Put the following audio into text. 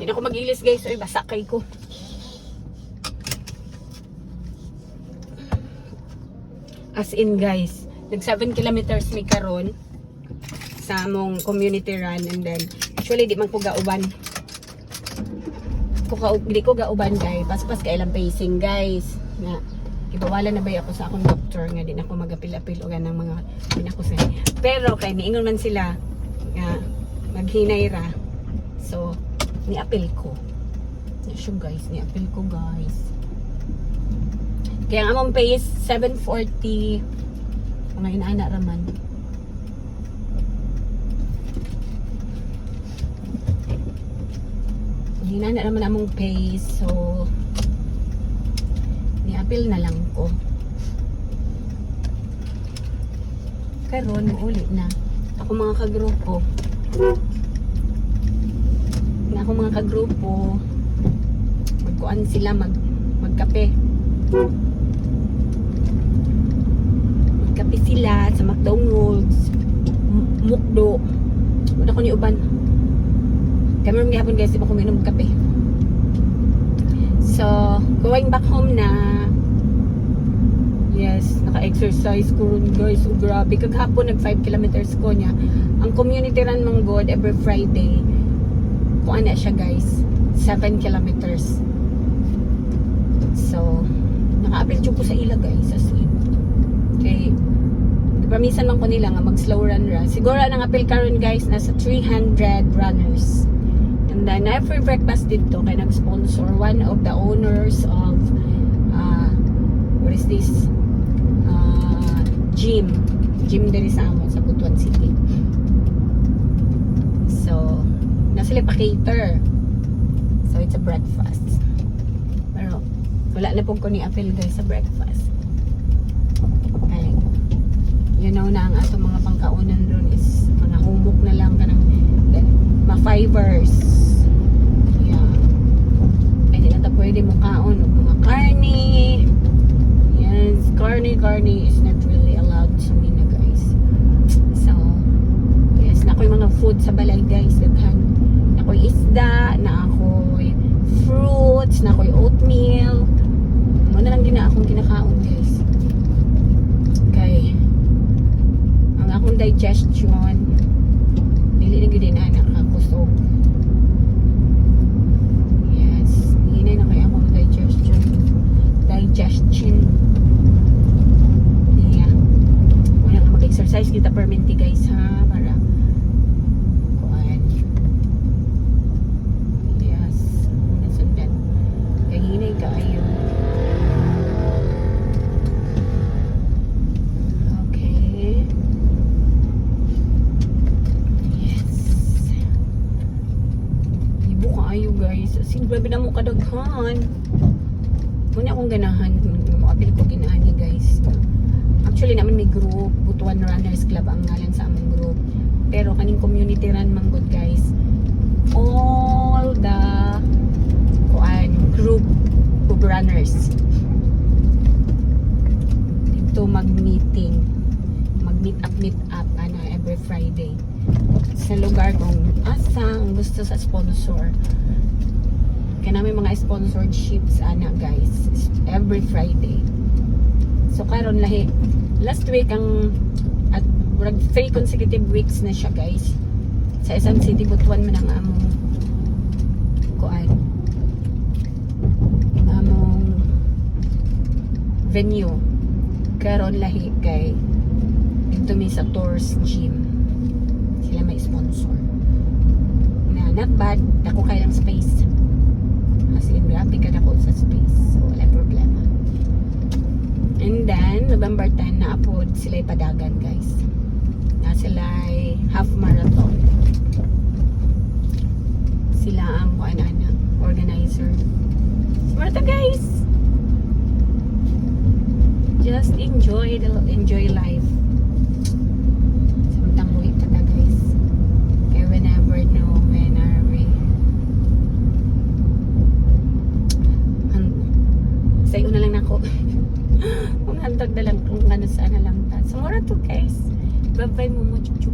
Hindi ako mag-ilis, guys. Uy, basa kay ko. As in, guys, nag 7 kilometers mi karon sa among community run and then actually di man ko gauban. Ko ka di ko gauban kay paspas kay ilang pacing, guys. Nga gibawalan na ba ako sa akong doctor nga di na ako magapil-apil o ganang mga pinakusan. Pero kay niingon man sila nga maghinay ra. So niapil ko. Na siya, guys, niapil ko, guys. Kaya ang among pace 7:40, mga inaana raman. Hinana naman among pace. So, niapil na lang ko. Karon muuli na. Ako mga kagrupo. Na ako mga kagrupo. Magkuan sila magkape. Magkape sila sa McDonald's. Mukdo. Wala ko ni uban. Kaya meron gihapon, guys, di ba ko minom kape. So, going back home na. Yes, naka-exercise ko ron, guys. Oh, grabe. Kaghapon, nag 5 kilometers ko niya. Ang community run man god every Friday. Kuan na siya, guys. 7 kilometers. So, naka-apil jud ko sa ila, guys. As in. Okay. Pramisan man ko nila nga mag-slow run ra. Siguro ang apil karon, guys, nasa 300 runners. And then every breakfast dito kay nag-sponsor one of the owners of what is this? Gym. Gym diri sa amon sa Butuan City. So, na sila pa-cater. So, it's a breakfast. Pero, wala na po ko ni apil, guys, sa breakfast. Ay, you know na ang atong mga pangkaunan ron is mga humok na lang kanang ma-fibers. Yeah. Ay, di na ta pwede mo kaon og mga karne. Yes, karne, karne is not really allowed to me na, guys. So, yes, na ako'y mga food sa balay, guys. Daghan. Na ako'y isda, na ako'y fruits, na ako'y oatmeal. Mo na lang din na akong kinakaon, guys. Kay ang akong digestion dili na gyud na nakakusog. Yes, hinay na kay akong digestion. Digestion. Yeah. Wala nga mag-exercise kita permanente, guys, ha, para kuan. Yes, muna sundan. Kay hinay kaayo. Okay. Yes. Ibo kaayo, guys. As in, grabe na mo kadaghan. Muna akong ganahan. Moapil ko ginahan ni, guys. Actually naman may group. Butuan Runners Club ang ngalan sa among group. Pero kaning community run man gud, guys. All the kuan group of runners dito mag-meeting, mag-meet up, meet up ana every Friday sa lugar kung asa ang gusto sa sponsor. Kaya namin mga sponsorships ana, guys, every Friday. So karon lahi last week ang at murag 3 consecutive weeks na siya, guys, sa SM City Butuan man ang among kuan, among venue. Karon lahi kay dito mi sa Tours Gym sila may sponsor na. Not bad, dako kay lang space. As in, grabe ka dako sa space, so wala problema. And then November 10 na upload sila padagan, guys, na sila half marathon. Sila ang kuan ana, organizer. Smart, guys. Just enjoy life samtang buhi pa ta, guys, kaya we never know when are we sayo na lang nako kung hantag na lang kung ano, sana lang ta. So mura to, guys. Bye bye mo mo, chup chup.